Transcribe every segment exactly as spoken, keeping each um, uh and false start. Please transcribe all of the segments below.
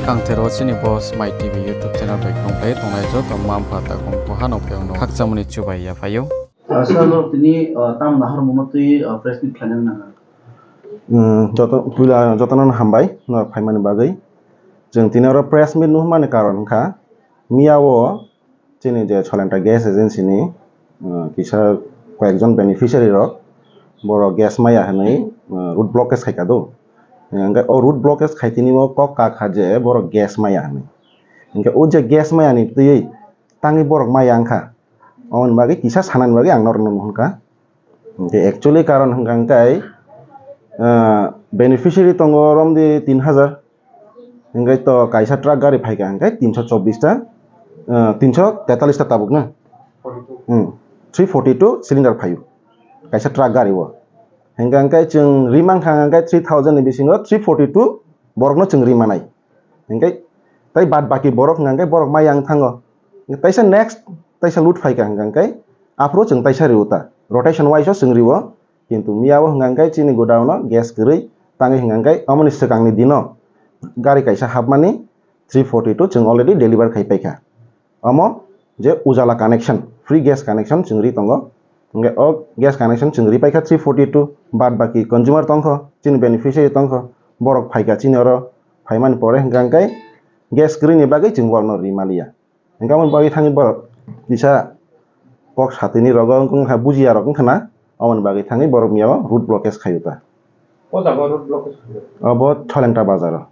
Kangther wo chini bo Smai T V YouTube channel bai krungpai tongnai joto mma mpha takhu mkhu ha no phaiyong no khakchangmo ni chubai yaphai ou. Sir, bo tini, tamo nahar mungno twi press meet khlainani nang? Joto, puila jotono no hambai no phaimani bagwi. Chwng tini oro press meet nuhmani karon wngkha, miya o chini je Solenta Gas Agency ni kisa koyekjon beneficiary rok borok gas maya hwnwi road blockage khaikha do. Hingkhe o road blockage khaitini o kok kakha je borok gas maya hwnwi. Hingkhe o je gas maya ni twiwi tangwi borok maya wngkha. Omoni bagwi kisa sanani bagwi ang norokno nuhun kha. Hingkhe actually karon hwnka hwnkhe, beneficiary tongo romdi tin hajar. Hingkhe to kaisa truck gari phaikha hingkhe tinso chobbish ta, tinso tetallish ta tabuk na. Three forty two cylinder phaio kaisa truck gari o. Hingkha hingkhe chwng ri mankha hingkhe three thousand ni bisingo three forty two borokno chwng ri manai. Hingkhe tai bad baki borok hingkha hingkhe borok maya wng thango. Taisa next, taisa load phaikha hingkha hingkhe aphuru chwng taisa rio ta. Rotation wise o chwng rio. Kintu miya o hingkha hingkhe chini godown no gas kwrwi tangwi hingkha hingkhe omoni swkangni dino gari kaisa hapmani three forty two chwng already deliver khai paikha. Omo je Ujala connection, free gas connection chwng ri tongo. Hingkhe o gas connection chwng ri paikha three forty two, bad baki consumer tongkho, chini beneficiary tongkho, borok phaikha chini oro phaimani pore hingkha hingkhe gas kwrwini bagwi chwng borokno ri maliya. Hingkhe aboni bagwi thangwi borok kisa kok satini rogo wngkha bujiya rok wngkha na, aboni bagwi thangwi borok miya o road blockage khaio ta. O jaga road blockage khaio? Obo Solenta bazar o.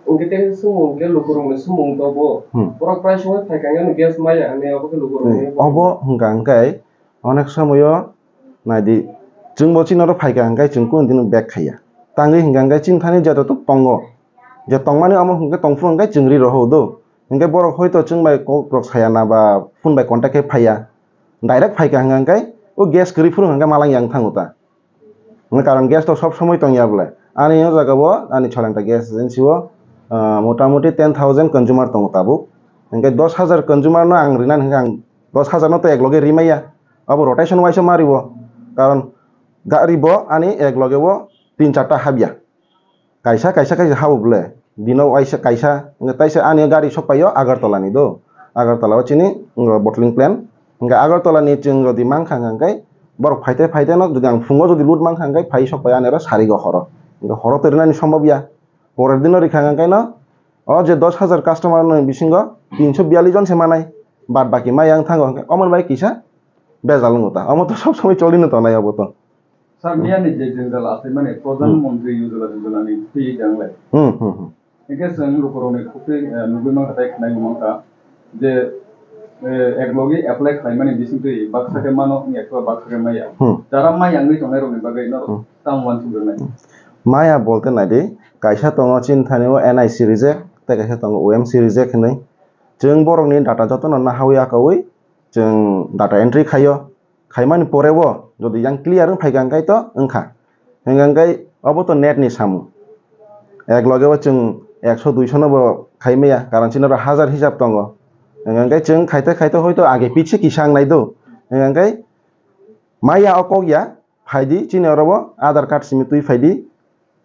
Hingkhe tei sumung khe lukurokni sumung tobo. Borok prai songwi phaikha hingkhe gas maya hwnwi abo khe lukurokni. Obo hingkha hingkhe onek somoyo naidi, chwngbo chini oro phaikha hingkhe chwng kunu dino back khaiya. Tangwi hingkha hingkhe chini thani joto tuk tongo. Je tongmani omo hingkhe tongphuru hingkhe chwng ri rohou do. Hingkhe borok hoito chwng bai kok rok saya na ba phone bai contact khe phaiya. Direct phaikha hingkha hingkhe o gas kwrwi phuru hingkhe malang yang thango ta. Hingkhe karon gas to sob somoi tongya bole. Ani o jaga o, ani Solenta Gas Agency o, motamuti ten thousand consumer tongo tabuk. Hingkhe dos hajar consumer no ang rinani hingkhe ang dos hajar no to ek loge rimaiya. Abo rotation wise o ma rio. Karon gari bo ani ek loge o tin charta habya. Kaisa, kaisa, kaisa habo bole. Dino waisa kaisa, hingkhe taisa ani gari sokpaio Agartala ni do. Agartala o chini, wngkha bottling plant. Hingkhe Agartala ni chwng jodi mankha hingkha hingkhe borok phaite phaite no jodi ang phungo jodi load mankha hingkhe phai sokpai ani oro sarigo horo. Hingkhe horo to rinani sombab ya. Porer dino rikha hingkha hingkhe no, o je dos hajar customer ni bisingo tinso biyallis jon se manai. Bad baki maya wng thango hingkhe omoni bai kisa bejal wngo ta. Omo to sob somoi choli no tongnai obo to. Sir, miya ni je jwngjal achaimani Pradhan Mantri Ujjwala Yojana ni twi janglai. Hingkhe chwng lukurokni khukti nugwi mankha tei khwnai mankha je ek logi apply khlaimani bisingtwi baksa khe mano wngya khe baksa khe maya. Jara maya wngwi tongnairokni bagwi norok tamo uansuk rwnai? Maya bolte naidi, kaisa tongo chini thani o N I C reject tei kaisa tongo O M C reject hinwi. Chwng borokni data jotono nahawi akawi chwng data entry khaio. Khaimani pore o jodi yang clear wng phaikha hingkhe to wngkha. Hingkha hingkhe obo to net ni samung. Ek loge o chwng ekso duiso no bo khaimaya, karon chini oro hajar hisab tongo. Hingkha hingkhe chwng khaite khaite hoito age pichhe kisa wngnai do. Hingkha hingkhe maya o kok ya, phaidi chini oro bo Aadhaar card simi twi phaidi.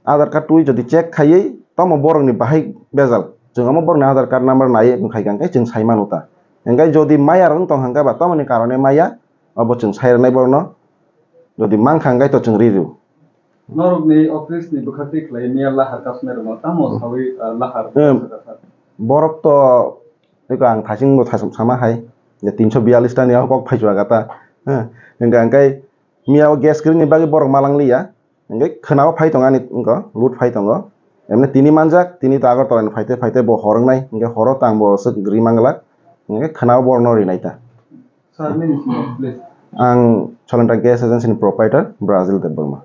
Aadhaar card twi jodi check khaiwi tamo borokni bahai bejal, chwng omo borokni Aadhaar card number naiwi wng khaikha hingkhe chwng sai mano ta. Hingkhe jodi maya rok wng tong hingkhe ba tamoni karone maya, obo chwng sai rwnai borokno. Jodi mankha hingkhe to chwng ri rw. Norokni office ni bwkhaktwi khlai miya lahar kasnai rokno tamo sawi lahar? Borok to eko ang thasing bo thasing sama hai je tinso biyallis ta ni o kok phaichwa gata. Hingkha hingkhe miya o gas kwrwini bagwi borok malang liya. Hingkhe khwnao phai tongo ani wngkha, load phai tongo. Emne tini manjak, tini to Agartala ni phaite phaite bo hor wngnai, hingkhe horo tang bo swk ri manglak, hingkhe khwnao borno rinai ta. Ang Solenta Gas Agency ni proprietor Brazil Debbarma.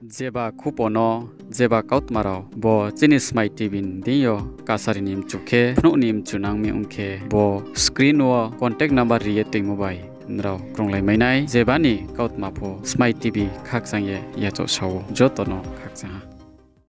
Jeba khupo no, jeba kautma rao bo chini Smai T V ni deing yo kasari ni mchu khe, phnuh ni mchu nang mi ong khe, bo screen wo contact number ri ye toimo bai nrao krunglai mai nai, jeba ni kautma pho Smai T V khakchang ye yachaoh sa ou, joto no khakchang ha.